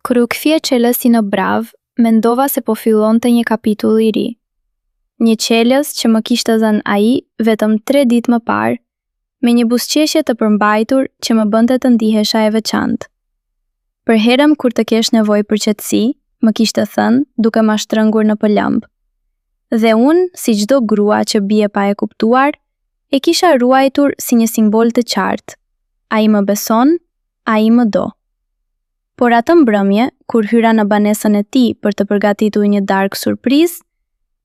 Kur u kthye çelësi në bravë, mendova se po fillonte një kapitull i ri. Një çelës që më kishte dhënë ai vetëm tre ditë më parë, me një buzëqeshje të përmbajtur që më bënte të ndihesha e veçantë. Përherë kur të kesh nevojë për qetësi, më kishte thënë, duke ma shtrëngur në pëllëmbë. Dhe unë, si çdo grua që bie pa e kuptuar, e kisha ruajtur si një simbol të qartë. Ai më beson, ai më do. Por atë mbrëmje, kur hyra në banesën e tij për të përgatitur një darkë surprizë,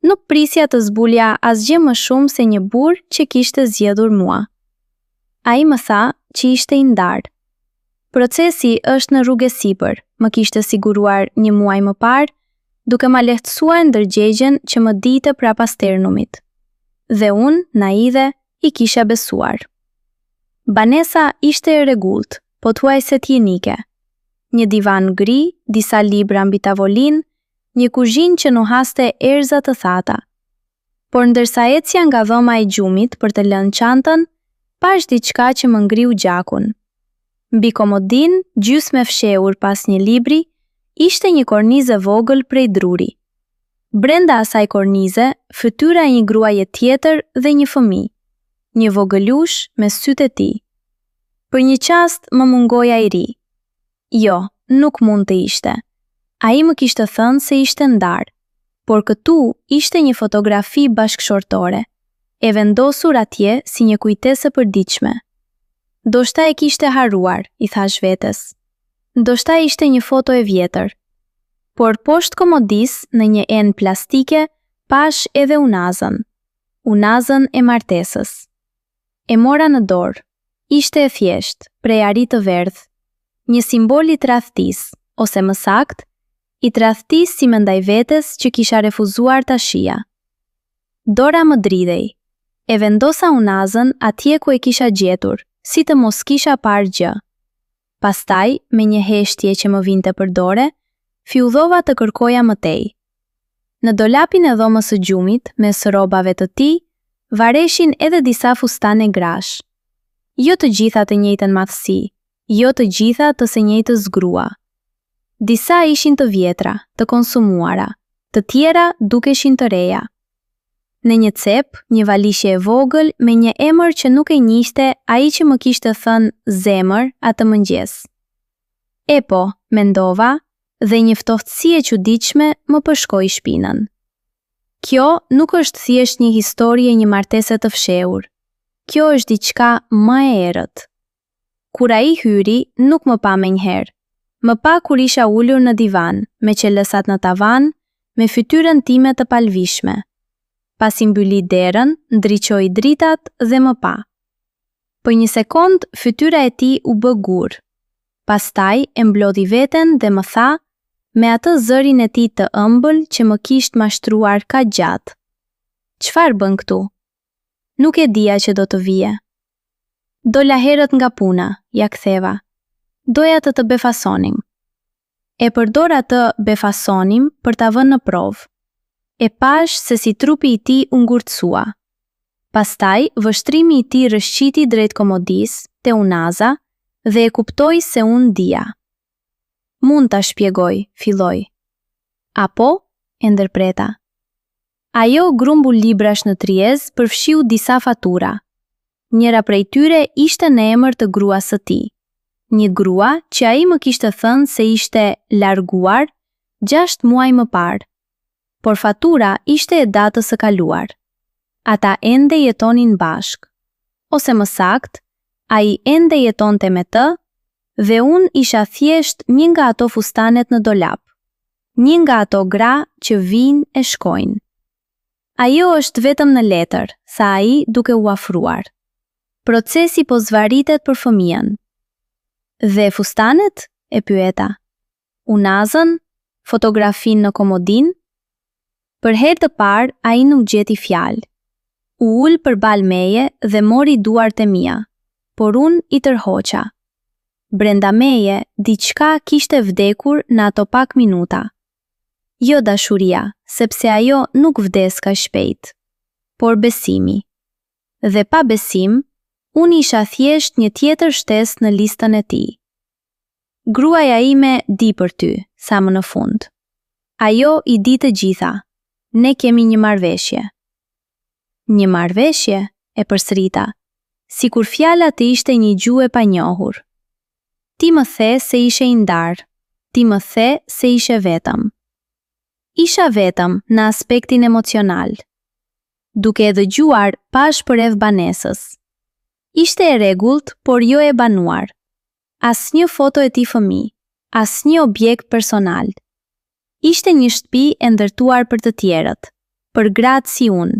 nuk prisja të zbulja asgjë më shumë se një burrë që kishte zgjedhur mua. Ai më tha që ishte i ndarë. Procesi është në rrugë e sipër, më kishte siguruar një muaj më parë, duke ma lehtësuar ndërgjegjen që më digjte prapa sternumit. Dhe unë, naive, i kisha besuar. Banesa ishte e rregullt, pothuajse higjienike. Një divan gri, disa libra mbi tavolinë, një kuzhinë që nuhaste erëza të thata. Por ndërsa ecja nga dhoma e gjumit për të lënë çantën, pashë diçka që më ngriu gjakun. Mbi komodinë, gjysmë e fshehur pas një libri, ishte një kornizë e vogël prej druri. Brenda asaj kornize, fytyra e një gruaje tjetër dhe një fëmijë. Një vogëlush me sytë e tij. Për një çast më mungoi ajri. Jo, nuk mund të ishte. Ai më kishte thënë se ishte ndarë. Por këtu ishte një fotografi bashkëshortore, e vendosur atje si një kujtesë e përditshme. Ndoshta e kishte harruar, i thashë vetes. Ndoshta ishte një foto e vjetër. Por poshtë komodisë, në një enë plastike, pashë edhe unazën. Unazën e martesës. E mora në dorë. Ishte e thjeshtë, prej ari të verdhë. Një simbol i tradhtisë, ose më saktë, i tradhtisë sime ndaj vetes që kisha refuzuar ta shihja. Dora më dridhej. E vendosa unazën atje ku e kisha gjetur, si të mos kisha parë gjë. Pastaj, me një heshtje që më vinte për dore, fillova të kërkoja më tej. Në dolapin e dhomës së gjumit, mes rrobave të tij, vareshin edhe disa fustane grash. Jo të gjitha të njëjtën madhësi, jo të gjitha të së njëjtës grua. Disa ishin të vjetra, të konsumuara, të tjera dukeshin të reja. Në një cep, një valixhe e vogël me një emër që nuk e njihte ai që më kishte thënë zemër atë mëngjes. Epo, mendova, dhe një ftohtësi e çuditshme më përshkoi shpinën. Kjo nuk është thjesht një histori e një martese të fshehur. Kjo është diçka më e errët. Kur ai hyri, nuk më pa menjëherë. Më pa kur isha ulur në divan, me çelësat në tavan, me fytyrën time të palëvizshme. Pasi mbylli derën, ndriçoi dritat dhe më pa. Për një sekondë, fytyra e tij u bë gur. Pastaj e mblodhi veten dhe më tha, me atë zërin e tij të ëmbël që më kishte mashtruar kaq gjatë. Çfarë bën këtu? Nuk e dija që do të vije. Dola herët nga puna, ia ktheva. Doja të të befasonim. E përdor atë befasonim për ta vënë në provë. E pashë se si trupi i tij u ngurtësua. Pastaj, vështrimi i tij rrëshqiti drejt komodisë, te unaza, dhe e kuptoi se unë dija. Mund ta shpjegoj, filloi. Apo? e ndërpreta. Ajo grumbull librash në tryezë përfshiu disa fatura. Njëra prej tyre ishte në emër të gruas së tij. Një grua që ai më kishte thënë se ishte larguar gjashtë muaj më parë. Por fatura ishte e datës së kaluar. Ata ende jetonin bashkë. Ose më saktë, ai ende jetonte me të dhe unë isha thjesht një nga ato fustanet në dolap. Një nga ato gra që vijnë e shkojnë. Ajo është vetëm në letër, tha ai duke u afruar. Procesi po zvarritet për fëmijën. Dhe fustanet? e pyeta. Unazën? Fotografinë në komodinë? Për herë të parë ai nuk gjeti fjalë. U ul përballë meje dhe mori duart e mia, por unë i tërhoqa. Brenda meje diçka kishte vdekur në ato pak minuta. Jo dashuria, sepse ajo nuk vdes kaq shpejt, por besimi. Dhe pa besim, Unë isha thjesht një tjetër shtesë në listën e tij. Gruaja ime di për ty, tha më në fund. Ajo i di të gjitha. Ne kemi një marrëveshje. Një marrëveshje, e përsërita, sikur fjala të ishte një gjuhë e panjohur. Ti më the se ishe i ndarë, ti më the se ishe vetëm. Isha vetëm në aspektin emocional. Duke e dëgjuar, pashë përreth banesës. Ishte e rregullt, por jo e banuar. Asnjë foto e tij fëmijë, asnjë objekt personal. Ishte një shtëpi e ndërtuar për të tjerët, për gratë si unë,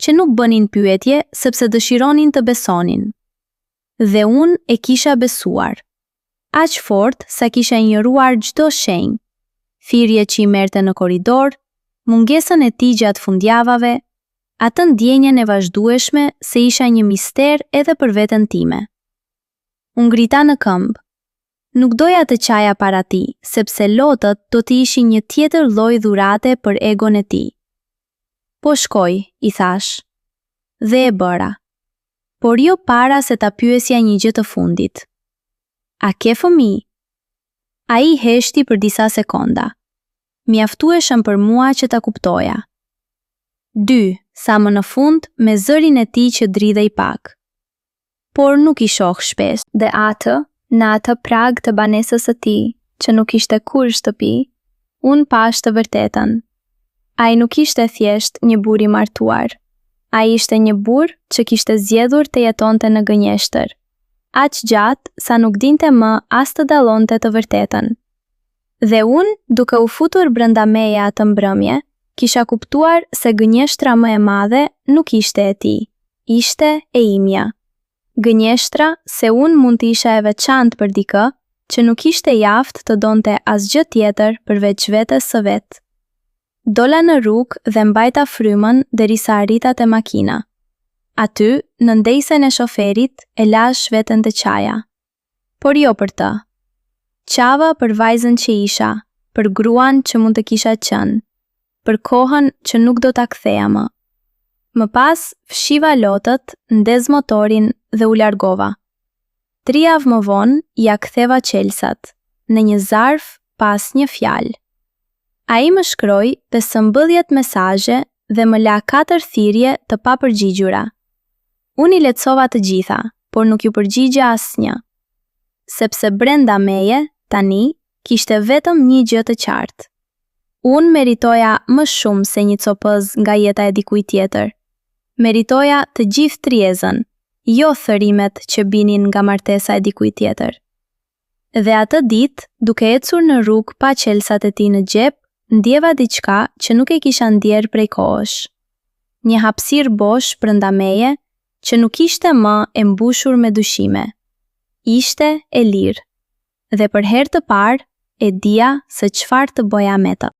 që nuk bënin pyetje sepse dëshironin të besonin. Dhe unë e kisha besuar. Aq fort sa kisha injoruar çdo shenjë, thirrjet që i merrte në korridor, mungesën e tij gjatë fundjavave, atë ndjenjën e vazhdueshme se isha një mister edhe për veten time. U ngrita në këmbë. Nuk doja të qaja para tij, sepse lotët do të ishin një tjetër lloj dhurate për egon e tij. Po shkoj, i thashë. Dhe e bëra. Por jo para se ta pyesja një gjë të fundit. A ke fëmijë? Ai heshti për disa sekonda. Mjaftueshëm për mua që ta kuptoja. Dy, tha më në fund me zërin e tij që dridhej pak. Por nuk i shoh shpesh. Dhe aty, në atë prag të banesës së tij, që nuk ishte kurrë shtëpi, unë pashë të vërtetën. Ai nuk ishte thjesht një burrë i martuar. Ai ishte një burrë që kishte zgjedhur të jetonte në gënjeshtër, aq gjatë sa nuk dinte më as të dallonte të vërtetën. Dhe unë, duke u futur brenda meje atë mbrëmje, kisha kuptuar se gënjeshtra më e madhe nuk ishte e tij, ishte e imja. Gënjeshtra se unë mund të isha e veçantë për dikë që nuk ishte i aftë të donte asgjë tjetër përveç vetes së vet. Dola në rrugë dhe mbajta frymën derisa arrita te makina. Aty, në ndejsen e shoferit, e lashë veten të qaja. Por jo për të. Qava për vajzën që isha, për gruan që mund të kisha qenë, për kohën që nuk do ta ktheja më. Më pas, fshiva lotët, ndez motorin dhe u largova. Tri javë më vonë, ia ktheva çelësat, në një zarf pa asnjë fjalë. Ai më shkroi 15 mesazhe dhe më la katër thirrje të papërgjigjura. Unë i lexova të gjitha, por nuk iu përgjigja asnjë. Sepse brenda meje, tani, kishte vetëm një gjë të qartë. Unë meritoja më shumë se një copëz nga jeta e dikujt tjetër. Meritoja të gjithë tryezën, jo thërrimet që binin nga martesa e dikujt tjetër. Dhe atë ditë, duke ecur në rrugë pa çelësat e tij në xhep, ndjeva diçka që nuk e kisha ndjerë prej kohësh. Një hapësirë bosh brenda meje, që nuk ishte më e mbushur me dyshime. Ishte e lirë. Dhe për herë të parë, e dija se çfarë të bëja me të.